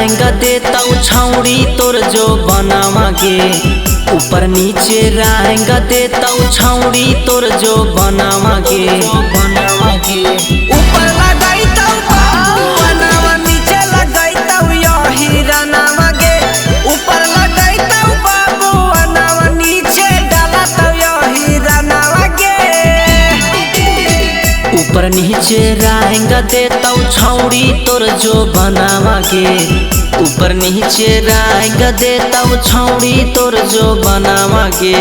रंग देतौ छौड़ी तोर जो बनावा गे। ऊपर नीचे रंग देतौ छौड़ी तोर जो बनावा गे। ऊपर लगाइतौ बाबू नीचे लगाइतौ यही रनावा गे। ऊपर लगाइतौ बाबू नीचे डालतौ यही रनावा गे। ऊपर नीचे रंग देतौ छौड़ी तोर जो बनावा गे। ऊपर नीचे रंग देतौ छौड़ी तोर जो बनावा गे।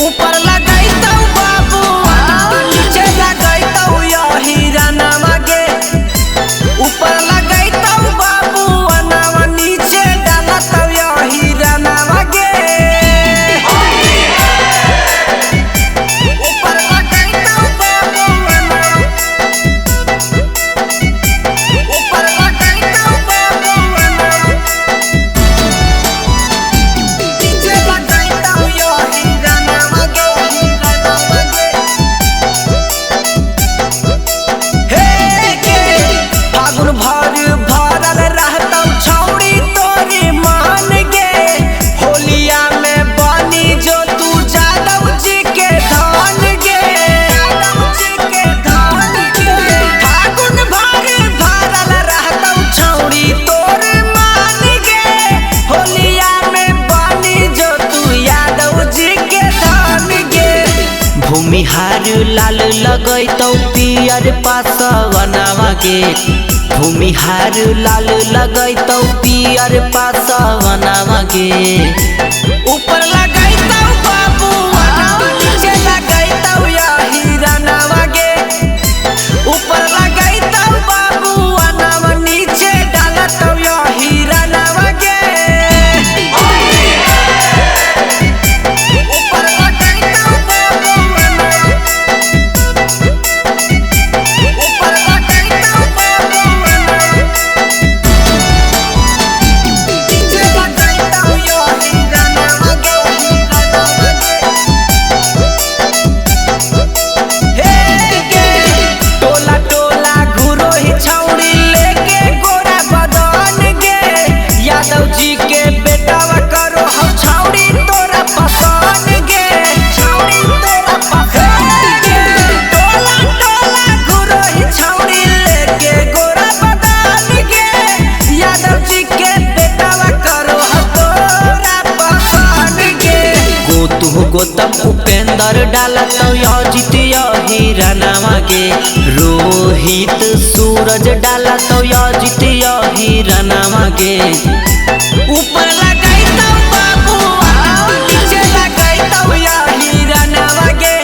ऊपर लगाइतौ बाबू नीचे लगाइतौ यही रनावा गे। ऊपर लगाइतौ बाबू नीचे डालतौ यही रनावा गे। ऊपर लगाइतौ बाबू ऊपर लगाइतौ बाबू नीचे लगाइतौ यही रनावा गे। हे गे फागुन भर भरल रहतौ छौड़ी तोरी मान गे। होलिया में बनी जो तू जादव जी के धान गे। फागुन भर भरल रहतौ छौड़ी तोर मान गे। होलिया में बनी जो तू यादव जी के धान गे। भूमिहार लाल लगैतौ पियर पासवनावा गे। भूमिहार लाल लगैतौ पियर पासवनावा गे। ऊपर लगाइतौ बाबू नीचे लगाइतौ यही रनावा गे। ऊपर लगाइतौ बाबू नीचे डालतौ यही रनावा गे। ऊपर लगाइतौ बाबू ऊपर लगाइतौ बाबू नीचे लगाइतौ यही रनावा गे। हे गे टोला टोला घुरोही छौड़ी लेके गोरा बदन गे। यादव जी के बेटावा करो हौ छौड़ी तोरा पसंद गे। छौड़ी तोरा पसंद गे। टोला टोला घुरोही छौड़ी लेके गोरा बदन गे। यादव जी के बेटावा करो हौ तोरा पसंद गे। गोतु गौतम उपेंद्र डालतौ अजित यही रनावा गे। रोहित सूरज डालतौ अजित यही रनावा गे। ऊपर लगाइतौ बाबू नीचे लगाइतौ यही रनावा गे।